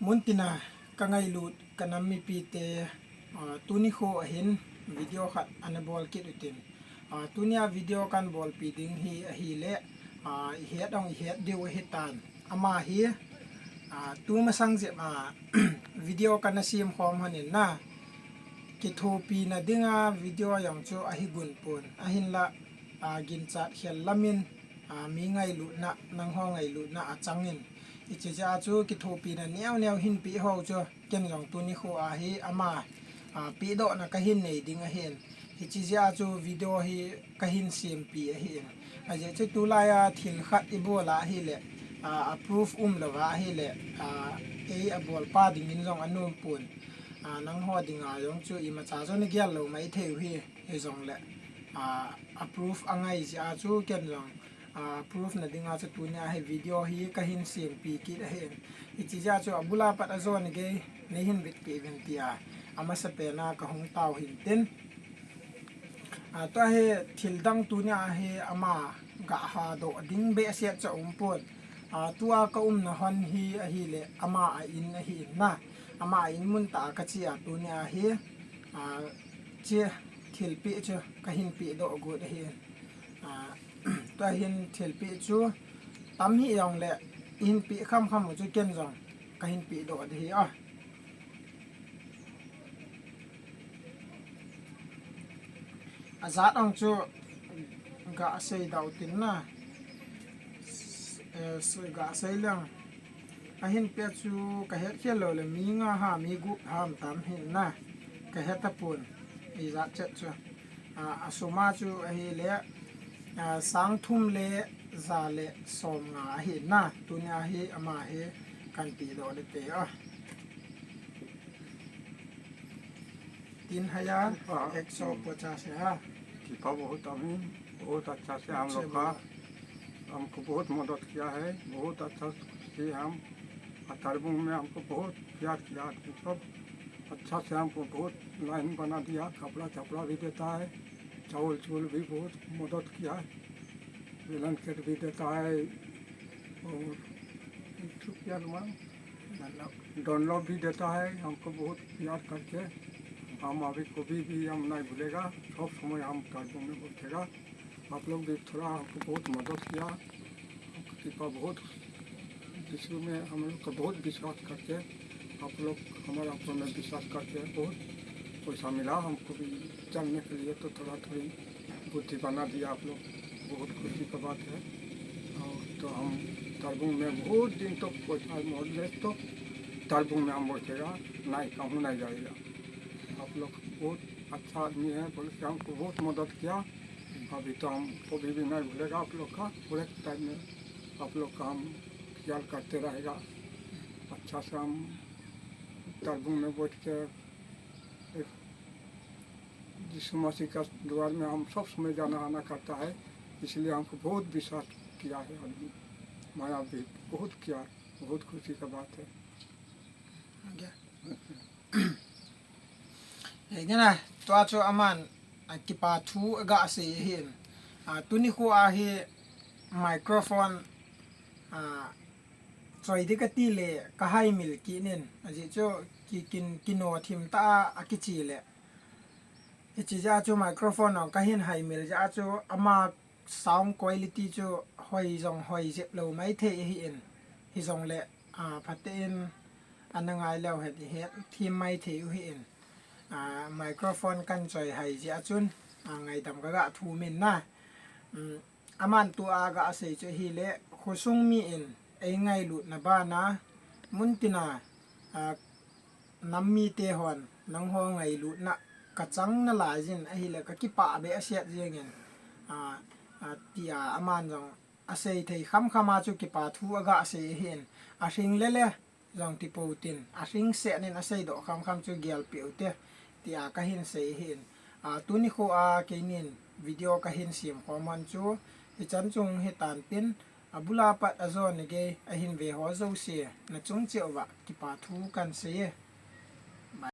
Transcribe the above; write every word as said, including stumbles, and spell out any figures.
Muntina ka ngailut ka nam mipite, ah, tuni kho ahin video khat ana bol kit utin. Ah, tunia video kan bolpi ding hi ahile, ah, i het ong i het diu ahitan. Ama hi, ah, tu masang jep a video kana sem khom hon in na. Kithopina dinga video jong chu ahi gun pon. Ahinla, ah, ginchat khel lamin, ah, mi ngailutna, nangho ngailutna achangin. Hiche jeh a chu kithopina neo neo hinpeh ho chu ken jong tuni kho a hi ama, ah, pehdohna kahin nei ding ahin. Hiche jeh a chu video hi kahin sempi ahin. Ajeh chu tulai a thil khat i bol a ahile, ah, a proof umlou va ahile, ah, ei a bolpa dingin jong anom pon. Ah, nangho dinga jong chu imacha jong nagel lou maithei u hi, hijongle, ah, a proof angai jeh a chu ken jong, ah, proof na dinga chu tunia hi video hi kahin sempi kit ahin. Hiche jeh a chu abul a pat ajon gei neihin vetpeh uvin tia amasapen a kahung tao hintin. Ah, tua hi thil dang tunia hi ama gahadoh ding behseh cha um pon. Ah, tua ka umna hon hi ahile ama a in ahin na. Ama a in mun tah a kache a tunia hi, ah, hiche thilpeh chu kahin pehdoh got ahin. Ah, tua hin thilpeh chu tam hijongle ihin peh khamkham u chu ken jong kahin pehdoh ding ahi a. Ajat ong chu gasei dau tin na. Eh, gasei leng. Ahin peh chu kahet khel lou le mi nga ham, mi gup ham tam hin na. Kahet tapon. Ijat chet chu. Ah, asum a chu ahile, ah, sang thum le ja le som nga ahin na. Tunia hi ama hi kan pehdoh ding ahi. तीन हजार एक सौ पचास है, हाँ। कृपा बहुत अमीन, बहुत अच्छा से हम लोग का, हमको बहुत मदद किया है, बहुत अच्छा से हम, और तरबुंग में हमको बहुत प्यार किया आदमी सब, अच्छा से हमको बहुत लाइन बना दिया, कपड़ा चपड़ा भी देता है, चावल चूवल भी बहुत मदद किया है, blanket भी देता है, और एक ठो क्या नाम, डनलप भी देता है हमको बहुत प्यार करके। हम अभी कभी भी हम नहीं भूलेगा, सब समय हम तरबुंग में बैठेगा। आप लोग भी थोड़ा हमको बहुत मदद किया, आपकी कृपा बहुत, यीशु में हम लोग का बहुत विश्वास करके, आप लोग हमारा ऊपर में विश्वास करके बहुत पैसा मिला, हमको भी चलने के लिए तो थोड़ा थोड़ी बुद्धि बना दिया आप लोग, बहुत खुशी का बात है। और तो हम तरबुंग में बहुत दिन तक बैठा, मोहल्ले तो तरबुंग में हम बैठेगा, नहीं कहूँ नहीं जाएगा। आप लोग बहुत अच्छा आदमी है बोल के हमको बहुत मदद किया। अभी तो हम कभी भी नहीं भूलेगा आप लोग का, पूरे टाइम में आप लोग का हम ख्याल करते रहेगा। अच्छा से हम तरबुंग में बैठ के एक यीशु मसीह का द्वार में हम सब समय जाना आना करता है, इसलिए हमको बहुत विश्वास किया है आदमी, माया भी बहुत किया, बहुत खुशी का बात है। Hei, nge na, tua chu aman, a, kipa thu agasei ahin. A, tuni kho a hi microphone, a, choi ding kati le kahaimil kit in. Ajeh chu ki, kin, kino thim tah a, akiche le. Hiche jeh a chu microphone jong kahin haimil jeh a chu ama sound quality chu hoi jong hoi jep lou maithei ahin. Hijongle, a, phaten ana ngai leu hen ihet thim maithei u ahin. A, microphone kan choi hai jeh a chun, a, ngaidam kaga thum in na. Um, aman tua agasei chu ahile, khosung mi in eingailutna bana, muntina, a, nam mite hon nangho ngailutna kachang nalai jin ahile kakipah behseh jengin, a, a, tia aman jong asei thei khamkham a chu kipa thu agasei ahin, ahing lele jong tipou tin, ahing seh in aseidoh khamkham chu gelpeh ute, tia kahin sei ahin. A, tuni kho a keinin video kahin sem khom hon chu hichan chung hitan tin, abul a pat ajon gei ahin ve ho jouse nachung cheh uva kipa thu kan sei e.